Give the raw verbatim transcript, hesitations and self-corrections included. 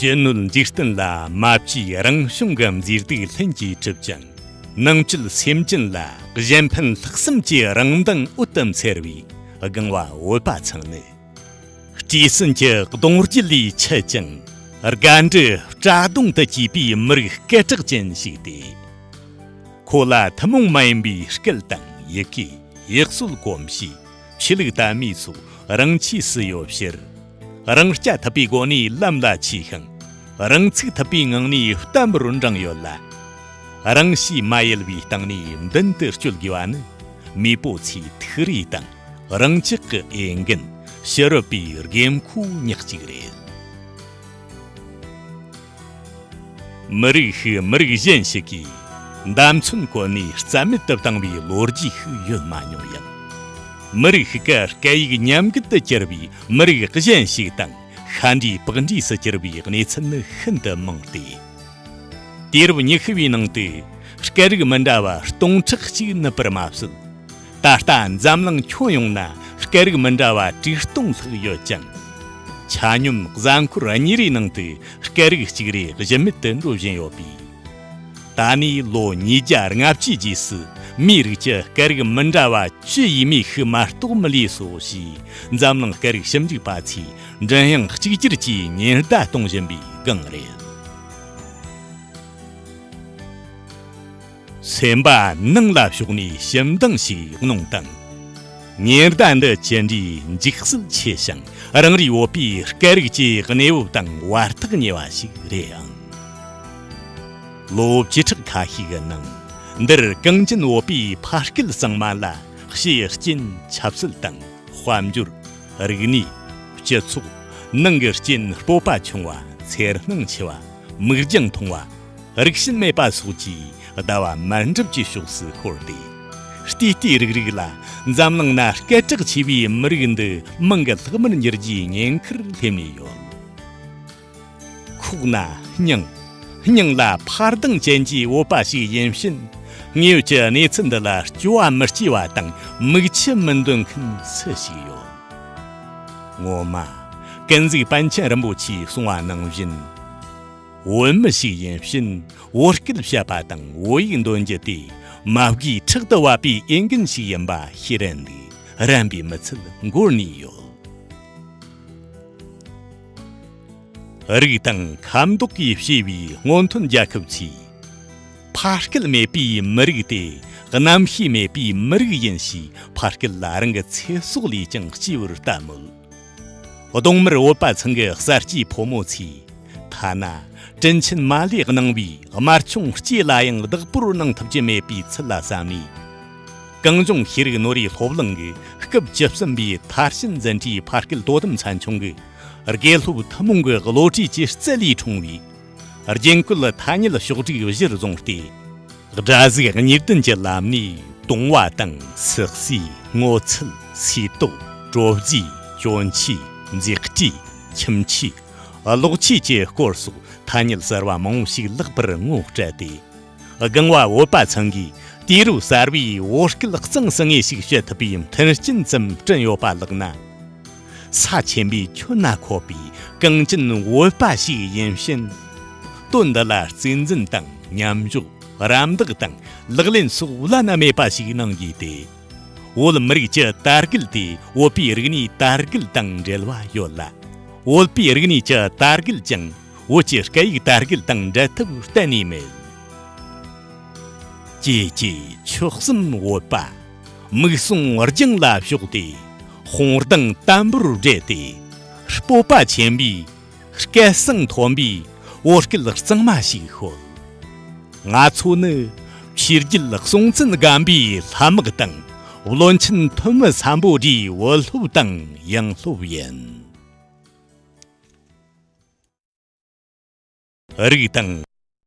ཕྱི་སྣོད་འཇིག་རྟེན་ལ་མ་བཅོས་རང་བྱུང་གི་མཛེས་སྡུག་ལྷུན་གྱིས་གྲུབ་ཅིང་། ནང་བཅུད་སེམས་ཅན་ལ་གཞན་ཕན་ལྷག་བསམ་གྱི་རང་མདངས་འོད་དུ་འཚེར་བའི་སྒང་བ་བོད་པ་ཚང་ནི། སྤྲེའུ་སྲིན་གྱི་གདུང་རྒྱུད་ལས་མཆེད་ཅིང་། སྒ་འབྲུ་སྦྲ་གདོང་དུ་སྐྱེས་པའི་མི་རིགས་སྐད་གྲགས་ཅན་ཞིག་སྟེ། ཁོ་ལ་ཐུན་མོང་མ་ཡིན་པའི་སྐད་དང་ཡི་གེ། ཡུལ་སྲོལ་གོམས་གཤིས། ཆོས་ལུགས་དད་མོས་སོགས་རང་ཆས་སུ་ཡོད་ཕྱིར། རང་རྐྱ་ཐུབ་པའི་སྒོ་ནས་ལམ་ལ་ཆས་ཤིང་། རང་ཚུགས་ཐུབ་པའི་ངང་ནས་བརྟན་པོར་འགྲེངས་ཡོད་ལ། རང་གཤིས་མ་ཡལ་བའི་སྟེང་ནས་མདུན་དུ་བསྐྱོད་དགོས་པ་ནི། མེས་པོ་ཚོའི་ཐུགས་རེ་དང་རང་ཅག་གི་འོས་འགན། ཕྱི་རོལ་པའི་དགོས་མཁོ་ཉག་གཅིག་རེད། མི་རིགས་ཤིག་མི་རིགས་གཞན་ཞིག་གིས་འདམ་ཚོན་བཀོལ་ནས་རྩ་མེད་དུ་བཏང་བའི་ལོ་རྒྱུས་ཤིག་ཡོད་མ་མྱོང་ཡང་། མི་རིགས་ཤིག་གི་སྐད་ཡིག་ཉམས་རྒུད་དུ་གྱུར་བའི་མི་རིགས་གཞན་ཞིག་དང་ཤ་འདྲེས་པགས་འདྲེས་སུ་གྱུར་བའི་གནས་ཚུལ་ནི་ཤིན་ཏུ་མང་སྟེ། དུས་རབས་ཉི་ཤུ་བའི་ནང་དུ་སྐད་རིགས་མི་འདྲ་བ་སྟོང་ཕྲག་གཅིག་ནུབ་པར་མ་ཟད། ད་ལྟ་འཛམ་གླིང་ཁྱོན་ཡོངས་ན་སྐད་རིགས་མི་འདྲ་བ་དྲུག་སྟོང་ལྷག་ཡོད་ཅིང་། ཆ་སྙོམས་གཟའ་འཁོར་གཉིས་རེའི་ནང་དུ་སྐད་རིགས་གཅིག་རེ་གཞི་མེད་དུ་འགྲོ་བཞིན་ཡོད་པས། ད་ནས་ལོ་ཉིས་བརྒྱ་ལྔ་བཅུའི་རྗེས་སུ་མིའི་རིགས་ཀྱི་སྐད་རིགས་མི་འདྲ་བ་བཅུ་ཡས་མས་ཤིག་མ་གཏོགས་མི་ལུས་སོ་ཞེས་འཛམ་གླིང་སྐད་རིགས་ཞིབ་འཇུག་པ་ཚོས་མགྲིན་དབྱངས་གཅིག་གྱུར་གྱིས་ཉེན་བརྡ་གཏོང་བཞིན་པའི་སྒང་རེད། སེམས་པ་ནང་ལ་ཕྱོགས་ནས་ཞིབ་འདང་ཞིག་གནོངས་དང་། ཉེན་བརྡ་འདི་ཅི་འདྲའི་འཇིགས་སྲིད་ཆེ་ཞིང་རང་རེའི་བོད་པའི་སྐད་རིགས་ཀྱི་གནས་བབ་དང་བར་ཐག་ཉེ་བ་ཞིག་རེད་ཨང་། ལོ་བཅུ་ཕྲག་ཁ་ཤས་ཀྱི་ནང་འདིར་གངས་ཅན་བོད་པའི་ཕ་སྐད་གཙང་མ་ལ་ཕྱིའི་རྐྱེན་ཆབ་སྲིད་དང་། དཔལ་འབྱོར། རིག་གནས། སྤྱི་ཚོགས། ནང་གི་རྐྱེན་སྤོབས་པ་ཆུང་བ། འཚེར་སྣང་ཆེ་བ། མིག་རྒྱང་ཐུང་བ། རིགས་ཞེན་མེད་པ་སོགས་ཀྱིས་ཟླ་བ་མར་འགྲིབ་ཀྱི་ཕྱོགས་སུ་ཤོར་ཏེ། ལྟོས་ལྟོས་རིག་རིག་ལ་འཛམ་གླིང་ན་སྐད་གྲགས་ཆེ་བའི་མི་རིགས་འདི་མིང་གི་ལྷག་མར་འགྱུར་རྒྱུའི་ཉེན་ཁར་སླེབས་ནས་ཡོད། ཁོག་ན་སྙིང་། སྙིང་ལ་འཕར་ལྡིང་ཅན་གྱི་བོད་པ་ཞིག་ཡིན་ཕྱིན། དངོས་ཡོད་ཀྱི་གནས་ཚུལ་འདི་ལ་སྐྱོ་བ་མི་སྐྱེ་བ་དང་མིག་ཆུ་མི་འདོན་མཁན་སུ་ཞིག་ཡོད། ངོ་མ། ཀུན་གཟིགས་པཎ་ཆེན་རིན་པོ་ཆེས་གསུངས་པ་ནང་བཞིན། བོད་མི་ཞིག་ཡིན་ཕྱིན་བོད་སྐད་བཤད་པ་དང་བོད་ཡིག་འདོན་རྒྱུ་དེ་མ་བགོས་ཕྲག་ཏུ་བབས་པའི་འོས་འགན་ཞིག་ཡིན་པ་ཤེས་རན་ལས་རན་པའི་མི་ཚད་འགོར་ནས་ཡོད། རིགས་དང་ཁ་མདོག་གིས་ཕྱེ་བའི་སྔོན་ཐོན་རྒྱལ་ཁབ་ཚོས། ཕ་སྐད་མེད་པའི་མི་རིགས་དེ་རྣམ་ཤེས་མེད་པའི་མི་རིགས་ཡིན་ཞེས་ཕ་སྐད་ལ་རང་གི་ཚེ་སྲོག་ལས་ཀྱང་གཅེས་པར་ལྟ་མོད། གདོང་དམར་བོད་པ་ཚང་གི་གསར་སྐྱེས་ཕོ་མོ་ཚོས་ཐ་ན་དྲིན་ཆེན་མ་ལས་གནང་བའི་དམར་ཆུང་སྐྱེས་ལ་ཡང་བདག་པོར་གནང་ཐུབ་ཀྱི་མེད་པའི་ཚུལ་ལ་བསམ་ནས། གངས་ལྗོངས་ཤེས་རིག་ནོར་བུའི་སློབ་གླིང་གི་སྐབས་བཅུ་གསུམ་པའི་མཐར་ཕྱིན་འཛིན་གྲྭའི་ཕ་སྐད་དོ་དམ་ཚན་ཆུང་གི་དགེ་སློབ་ཐུན་མོང་གི་བློ་གྲོས་ཀྱི་རྩལ་ལས་འཁྲུངས་པའི་རྒྱན་བཀོད་ཐ་སྙད་ཕྱོགས་བསྒྲིགས་གཞིར་བཟུང་སྟེ། སྒྲ་གཟུགས་གཉིས་ལྡན་གྱི་ལམ་ནས་བཏུང་བ་དང་སྲེག་ཟས། སྔོ་ཚལ། སིལ་ཏོག། དྲོ་རྫས། གྱོན་ཆས། མཛེས་སྤྲས། ཁྱིམ་ཆས། གློག་ཆས་ཀྱི་སྐོར་སོགས་ཐ་སྙད་གསར་བ་མང་བོ་ཞིག་ལེགས་པར་ངོ་སྤྲད་དེ། སྒང་བ་བོད་པ་ཚང་གིས་དུས་རབས་གསར་བའི་བོད་སྐད་གཙང་སིང་ངེ་ཞིག་བཤད་ཐུབ་པའི་མཐུན་རྐྱེན་ཙམ་བསྐྲུན་ཡོད་པ་ལགས་ན། ས་ཆེན་པོའི་ཁྱོན་ན་འཁོད་པའི་གངས་ཅན་བོད་པ་ཞིག་ཡིན་ཕྱིན། དོན་འདི་ལ་གཙིགས་འཛིན་དང་མཉམ་འཇོག་རམ་འདེགས་དང་ལག་ལེན་སོགས་བླ་ན་མེད་པ་ཞིག་གནང་དགོས་ཏེ། བོད་མི་རིགས་ཀྱི་དར་རྒུད་དེ་བོད་པའི་རིག་གནས་དར་རྒུད་དང་འབྲེལ་བ་ཡོད་ལ། བོད་པའི་རིག་གནས་ཀྱི་དར་རྒུད་ཀྱང་བོད་ཀྱི་སྐད་ཡིག་དར་རྒུད་དང་འབྲལ་ཐབས་གཏན་ནས་མེད། ཀྱེ་ཀྱེ་ཆོལ་གསུམ་བོད་པ། མིག་ཟུང་རྒྱང་ལ་ཕྱོགས་ཏེ། དཔུང་གདང་དམ་པོར་སྦྲེལ་ཏེ། སྤོབས་པ་ཆེན་པོས། སྐད་གསང་མཐོན་པོས་བོད་སྐད་གཙང་མ་ཞིག་ཤོད། ང་ཚོ་ནི་ཆོས་རྒྱལ་སྲོང་བཙན་སྒམ་པོའི་ལྷ་དམག་དང་བློན་ཆེན་ཐོན་མི་སམ་བྷོ་ཊའི་བུ་སློབ་དང་ཡང་སློབ་ཡིན། རིགས་དང་